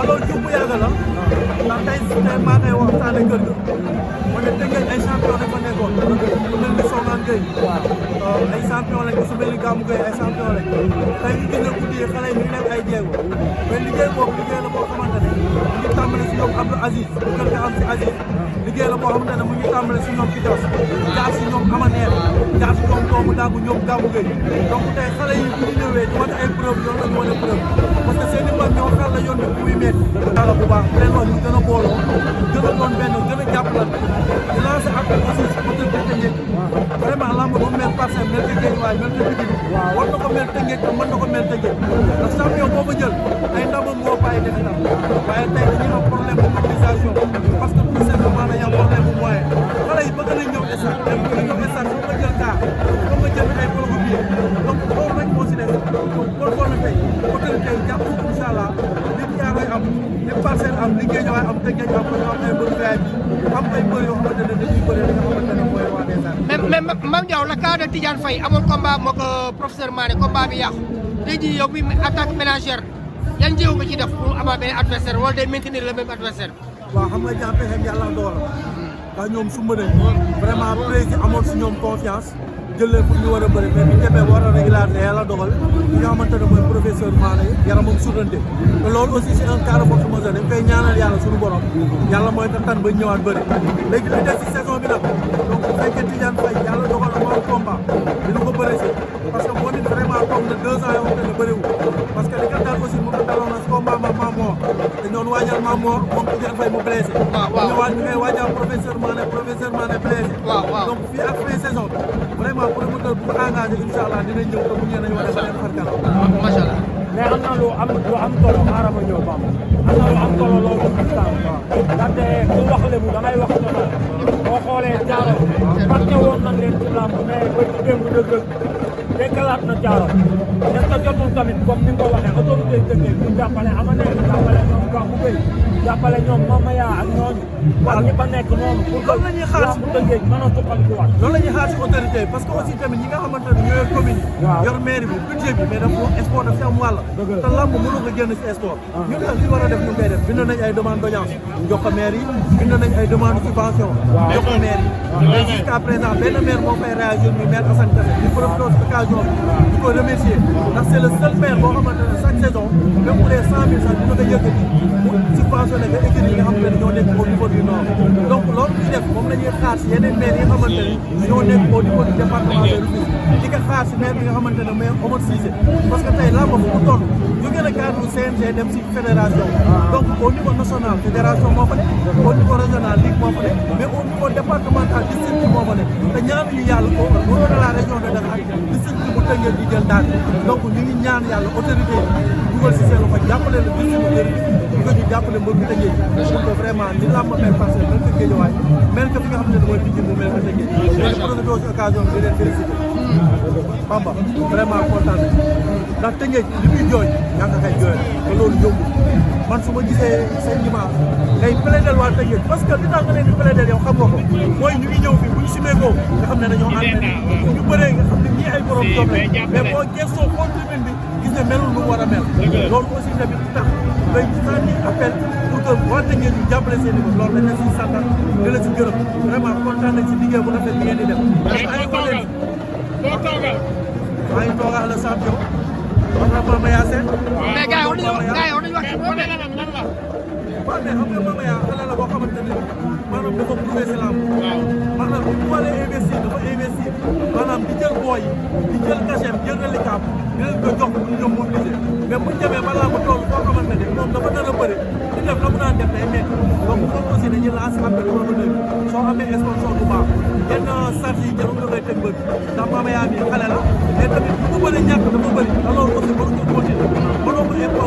loolu jiw bu yàgg la ndax tey maa koy waxtaanee kër ga ma ne dégg ngeen ay champion dañ fa nekkoon ku mel ni Soxnaan Gueye ay champion lañ su mel ni Gamou Gueye ay champion lañ tey ñu gis ne guddi yi xale yi ñu ngi def ay jéego mais liggéey boobu liggéey la boo xamante ne mu ngi tàmbale si ñoom Abdou Aziz bu gën ko am si Aziz liggéey la boo xamante ne mu ngi tàmbale si ñoom Kidos jaar si ñoom Amaneer jaar si ñoom doomu daagu ñoom Gamou Gueye donc tey xale yi bu ñu ñëwee di wane ay preuve yoon la ñu wane preuve parce que seen i mag ñoo xar la yoon bi muy métti dala bu baax leen wax ñu gën a booloo gën a doon benn gën a jàppalante di lancer appel aussi si autorité Tëngéej vraiment lamb ba mel Parcelles mel Tëngéej waaye mel Tëngéej war na ko mel Tëngéej te mën na ko mel Tëngéej ndax champion boo ko jël ay ndamam moo bàyyi defe tam waaye tey dañuy am problème de mobilisation parce que tout simplement dañuy am problème bu moyen xale yi bëgg nañ ñëw stade mais bëgg ñëw stade foo nga jël car foo nga jël ay produits donc loolu rek moo si def donc loolu foog na tey autorité yi jàpp incha allah nit yaa koy am li Parcelles am liggéey ñëwaay am Tëngéej am ñu am ay mbër VIP am ay mbër yoo xamante ne dañuy bëri li nga xamante ne mooy waa des arènes. mais Mame Diaw la cas de Tidiane Faye amoon combat moo ko professeur Mané combat bi yàqu tey jii yow mi attaque ménagère yan jéego nga ci def pour amaat benn adversaire wala day maintenir le même adversaire. waaw xam nga jàpp xel yàlla dogal ndax ñoom su mënee vraiment président amoon si ñoom confiance jël leen pour ñu war a bëri mais bi ñu demee war a régulariser yàlla dogal li nga xamante ne mooy professeur Mané yaramam sutante te loolu aussi c'est un cas de force majeure dañ koy ñaanal yàlla suñu borom yàlla mooy ka tan ba ñëwaat bëri léegi li des si saison bi nag donc bu fekkee Tidiane Faye yàlla dogal na moom combat dina ko bëri si parce que moo nit vraiment toog na 2 ans yoo xamante ne bëriwul parce que li ka dal aussi mu ko daloon na si combat ma Mamor te ñoon waajal Mamor moom Tidiane Faye mu blessé ñëwaat ñu koy waajal professeur Mané blessé donc fii ak fin saison vraiment promoteur bu engagé incha allah dinañ ñëw te bu ñëwee nañu war a def xar kanam. macha allah. mais am na lu am solo xaaral ma ñëw Bamba am na lu am solo loolu ci islam ndaxte ku wax lebu da ngay wax cosaan boo xoolee Thiaro fàtte woon nañ leen ci làmb mais ba ci démb dëgg dekkalaat na Thiaro est-ce que jotul tamit comme ni nga ko waxee autorité dëkkee ñu jàppale Amaneer jàppale ñoom Gamou Gueye jàppale ñoom Mamaya ak ñooñu ak ñi fa nekk noonu pour que làmb Tëngéej mën a suqalikuwaat loolu la ñuy xaar si autorité parce que aussi tamit ñi nga xamante ne ñoo yor commune yi yor maire bi budget bi mais dafa sport daf si am wàll te làmb mënoo ko génn si sport ñun daal li war a def ñu koy def bind nañ ay demande d'audience jox ko maire yi bind nañ ay demande subvention jox ko maire yi mais jusqu'à présent benn maire moo fay réagir muy maire Assane Kassé ñu profité si occasion bi di ko remercier ndax c'est le seul maire boo xamante ne chaque saison même bu dee 100 000 sax dina ko yëkkati mu subventionné nga équipe yi nga xamante ne ñoo nekk au niveau du nord donc loolu ñuy def moom la ñuy xaar si yeneen maire yi nga xamante ne ñoo nekk au niveau du département de Rufisque di ko xaar si maire bi nga xamante ne mooy Omar Cissé parce que tey làmb fu mu toll jóge na cadre CNG dem si fédération donc au niveau national fédération moo fa nekk au niveau régional ligue moo fa nekk mais au niveau départemental district moo fa nekk te ñaanuñu yàlla au niveau de la région de Dakar district bu Tëngéej di jël daal donc ñu ngi ñaan yàlla autorité yi dugal si seen loxo jàppale le district ñu ko ñu jàppale mbër bu Tëngéej pour que vraiment ni làmb mel Parcelles mel ko Guédiawaye mel ko fi nga xam ne mooy Pikine mu mel ko Tëngéej léegi profité aussi occasion bi di leen félicité Bamba vraiment kontaan ndax Tëngéej li muy jooy yaa nga koy jooyal te loolu yomb man su ma gisee seen dimanche ngay plaidel waa Tëngéej parce que li tax nga leen di plaidel yow xam nga ko mooy ñu ngi ñëw fii bu ñu simee ko nga xam ne dañoo entraîné ñu bëree nga xam ne ñii ay borom doom lañ mais boo gëstoo fond tribune bi gis ne melul nu mu war a mel loolu aussi tamit tax ngay sànni appel pour que waa Tëngéej ñu jàppale seen i loolu dañ leen si santal di leen si gërëm vraiment kontaan nañ si liggéey bu rafet bi ngeen di def parce que ay collègues maa ngi toog ak le champion wax na Mamaya Sène mais gars yi war nañu wax ci moom de. waaw mais xam nga Mamaya xale la boo xamante ne maanaam dafa prouvé si lamb maanaam bu mu waree investir dafa investir maanaam di jël booy yi di jël cachet jël reliquat di leen ko jox pour ñu ñëw mobiliser mais bu ñu demee ba lamb tool foo xamante ne moom dafa nar a bëri di def la mu daan def day métti donc moom aussi dañuy lancer appel promoteur soo amee sponsor bu baax yenn charge yi jarul nga koy teg bët ndax Mamaya mi xale la mais tamit bu ko bëri ñàkk dafa bëri te loolu aussi mënu ko continuer mënoo ko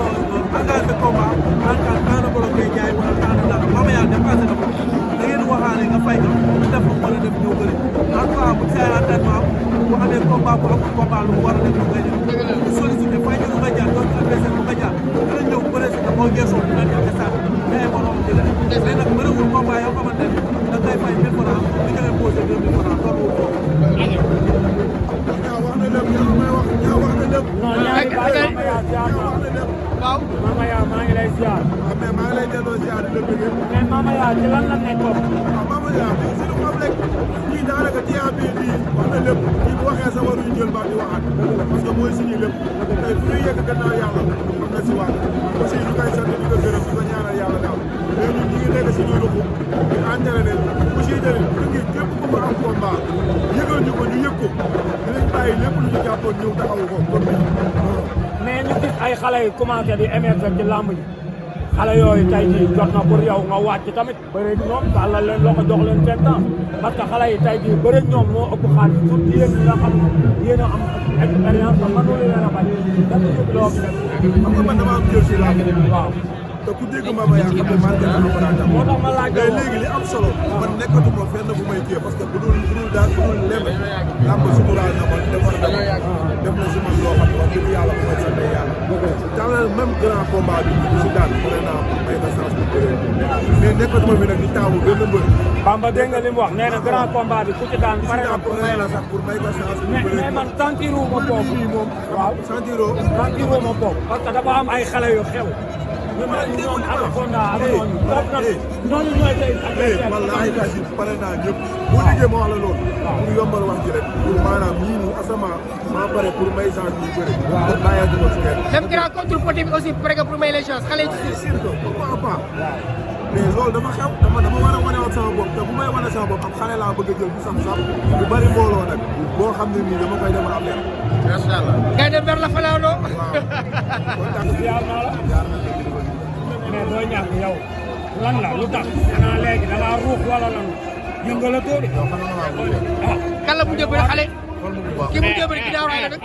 engagé combat en tant que temps de bloc ngay jaay wala temps de dara Mamaya dépassé na ko da ngeen waxaale nga fay ko def lu war a def ñëw bëri en tout cas bu see entraînement bu amee combat bu amul combat lu mu war a def lu koy def ñu sollicité fay ñu lu ko jaar doon adversaire bu ko jaar dina ñëw bëre si te boo geesoo dina dem stade mais borom di la mais nag bëriwul combat yoo xamante ne da ngay fay 1000 francs di nga imposé 2000 francs loolu ñaa wax na lépp ñaa wax na lépp waaw. Mama yaa maa ngi lay ziar. mais maa ngi lay delloo ziar di la bëggee. mais Mama yaa ci lan la nekkoon. waaw Mama yaa mais suñu xam rek kii daanaka ci yaa bii bii wax na lépp kii bu waxee sa waruñu jël baat di waxaat parce que mooy suñu lépp tey fu ñuy yegg gannaaw yàlla am na si waat aussi ñu koy sant di ko gërëm di ko ñaanal yàlla daal mais ñun ñu ngi nekk suñuy ruq di entraîné bu siy jëlee ñu ngi képp ku mu am combat yëgal ñu ko ñu yëg ko dinañ bàyyi lépp lu ñu jàppoon ñëw taxawu ko comme mais ñu gis ay xale yu commencé di émerger ci làmb ji xale yooyu tey jii jot na pour yow nga wàcc tamit bëre ñoom tàllal leen loxo jox leen seen temps parce que xale yi tey jii bëre ñoom moo ëpp xaalis surtout yéen ñi nga xam yéen a am expérience ba mënul leen a bari dafa yëg loo fi def. xam nga man dama am jël si làmb waaw. te ku dégg Mama yaa xam ne maa ngi leen di moo tax ma laaj mais léegi li am solo man nekkatuma fenn bu may téye parce que bu dul daal bu dul lenn làmb suturaal na ma defar na ma def na si man loo xam ne wax dëgg yàlla bu may sant yàlla dans le même grand combat bi si daan pare naa pour may na chance bu bëree mais nekkatuma fi nag di taamu benn mbër Bamba dégg nga li mu wax nee na grand combat bi ku ci daan pare na pour may la sax pour may ko chance bu bëree mais man sentiroo ma boobu moom waaw sentiroo ma boobu parce que dafa am ay xale yu xew ñoom Anaconda ak ñooñu toog nag ñooñu ñooy tey wallaahi kasi pare naa ñëpp boo déggee ma wax la loolu pour yombal wax ji rek pour maanaam ñii nii asama maa pare pour may chance ñu bëri bàyyeetuma si kenn même grand contre poté bi aussi pare nga pour may les chances xale yi ci surtout pourquoi pas mais loolu dafa xew dama war a wane woon sama bopp te bu may wane sama bopp am xale laa bëgg a jël bu sam-sam bu bëri mbooloo nag boo xam ne nii dama koy defal affaire macha allah ngay dem ber la falaanoo mais doo ñàkk yow lan la lu tax xanaa léegi da ngaa ruux wala lan yëngalatoo de. kan la mujjee bëri xale ki mujjee bëri ginnaaw raay la nag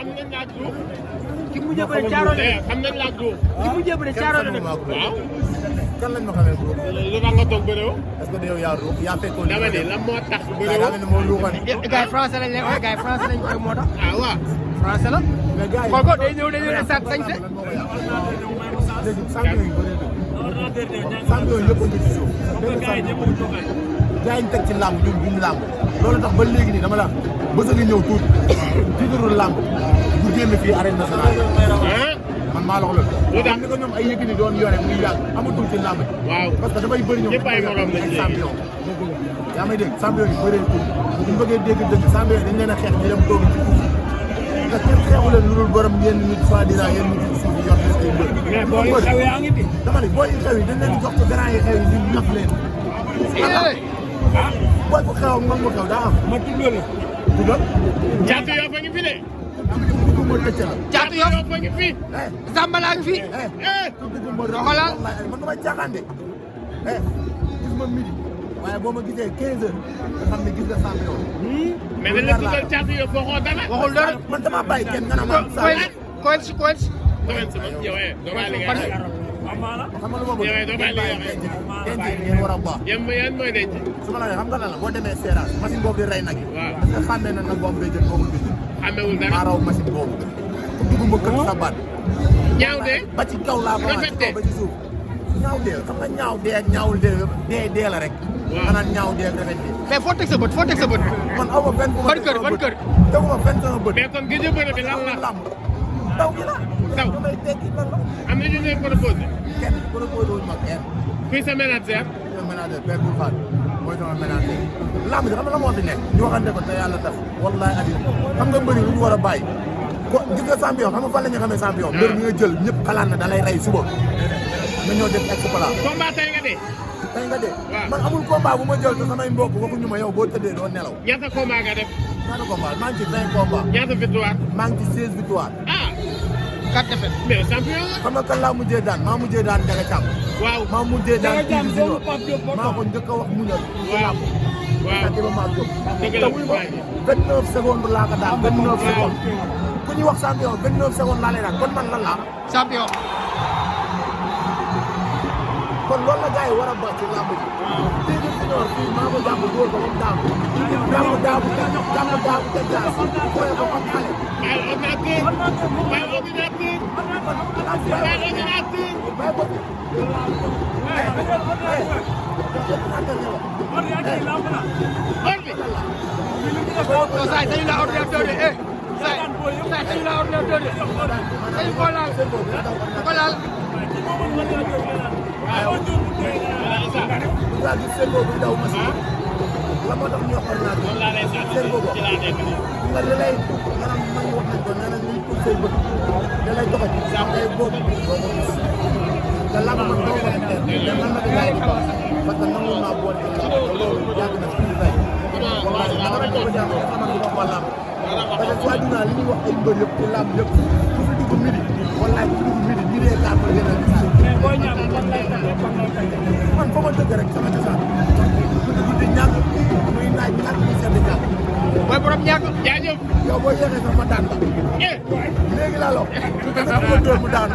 ki mujjee bëri caaro la xam nañ la góor ki mujjee bëri caaro la nag waaw kan lañ ma xamee ko lu tax nga toog bëréew est-ce que yow yaa fekkoon dama ne lan moo tax bëréew daa mel ni moo luuxani gars yi français lañ lay wax gars yi français lañ ko moo tax ah waaw français la xool ko day ñëw stade sañse léegi champion yi bëri champion yëpp a ngi ci suuf gars yi ñu teg ci làmb ñun duñ làmb loolu tax ba léegi nii dama la bës a ngi ñëw tuuti tiitarul làmb du génn fii arène nationale man maa la wax loolu xam nga ñoom ay Yékini doon yore muy yàgg amatul ci làmb waaw parce que dafay bëri ñoom ñëpp ay morom lañ ay champion yaa may dégg champion yi bëree tuuti bu ñu bëggee dégg dëgg champion yi dañ leen a xeex ñu dem toog ci suuf nga kenn xeexu leen lu dul borom yenn nit soi-disant yenn nit ci suuf yi yor leen ay mbër mais booy xew yaa ngi fi. dama ne booy xew yi dañ leen di jox ko grand yi xew yi ñu ñaf leen booy bu xew ak man mu xew daa am ma tuddal la. dugal caatu yoo fa ngi fi de dugg ma tëcc la caatu yof yoo fa ngi fi Zambala ngi fi dugg ma xoolal man damay caaxaan de gis ma midi waaye boo ma gisee 15 heures nga xam ne gis nga champion mais dañ la tuddal caatu yoo waxoo dara waxul dara man dama bàyyi kenn nga naan ma coince domaine sama yow doo bàyyi li nga def amaana. xam nga lu ma bëgg yow doo bàyyi li nga def denc ngeen war a baax yan mooy denc su ma la waxee xam nga lan la boo demee Seras machine boobu di rey nag yi waaw parce que xàmmee na nag boobu day jël boobu day jël xamewul dara maa raw machine boobu dugg ma kër sa baat ñaaw de ba ci kaw laa ko ci kaw ba ci suuf ñaaw dee xam nga ñaaw dee ak ñaawul dee la rek nga naan ñaaw dee ak rafet dee mais foo teg sa bët foo teg sa bët man aw ma fenn fu ma ban kër ban kër teguma fenn sama bët mais kon gëj a bëre bi lan la làmb taw gi la taw damay tekki lan la am na ñu leen proposé kenn proposé wuñ ma kenn kuy sa manager sama manager Père Bourkhane mooy sama manager làmb ji xam nga la moo fi nekk ñu waxante ko te yàlla tax wallahi adim xam nga mbëri lu ñu war a bàyyi ko gis nga champion xam nga fan la ñu xamee champion mbër mi nga jël ñëpp xalaat na da lay rey suba nga ñëw def exploit combat tey nga dee tey nga dee waaw man amul combat bu ma jël te samay mbokk waxuñu ma yow boo tëddee doo nelaw ñaata combat nga def ñaata combat maa ngi ci 20 combat ñaata victoire maa ngi ci 16 victoire ah 4 défaites mais champion nga xam nga kan laa mujjee daan maa mujjee daan Ndiaga Thiam waaw maa mujjee daan Ndiaga Thiam Tiri doomu Junior Pape Diop ba maa ko njëkk a wax muñal waaw waaw Iba Mar Diop dëgg te la wuy ma 29 secondes laa ko daan 29 secondes ku ñuy wax champion 29 secondes laa lay daan kon man lan laa champion kon loolu la gars yi war a ba ci làmb ji Tiri Junior fii maa ko jàpp dóor ko ba mu daanu daabu te jaas fooye ko comme xale bàyyi ordinateur bàyyi ordinateur bàyyi ordinateur bàyyi ko fi ordi non saa yi dañu la ordinateur de saa si la ordinateur de dañu ko laal ko laal nga gis seen boobu daw machine la moo tax ñu wax ordinateur seen boobu nga li lay maanaam man wax nañ ko nee na ñuy pour say bët da lay doxat ngay boobu doo ko gis te lamb man doo ko def mais man nag gars yi di wax parce que nangu naa boole loolu yàgg na ci biir wallahi man dama ko jàng xamal du ma lamb parce que soit dinaa li ñuy wax ay mbër yëpp ci lamb yëpp ku fi dugg midi wallahi ku dugg midi ñi dee kaar ma gën a mais booy ñàkk fan lay tàggee fan lay tàggee. man fa ma dëgg rek sama cosaan guddi ñàkk muy naaj ñàkk muy sedd ñàkk mooy borom ñàkk jaajëf. yow boo yéexee sax ma daan la léegi laa la wax da nga ko dóor mu daan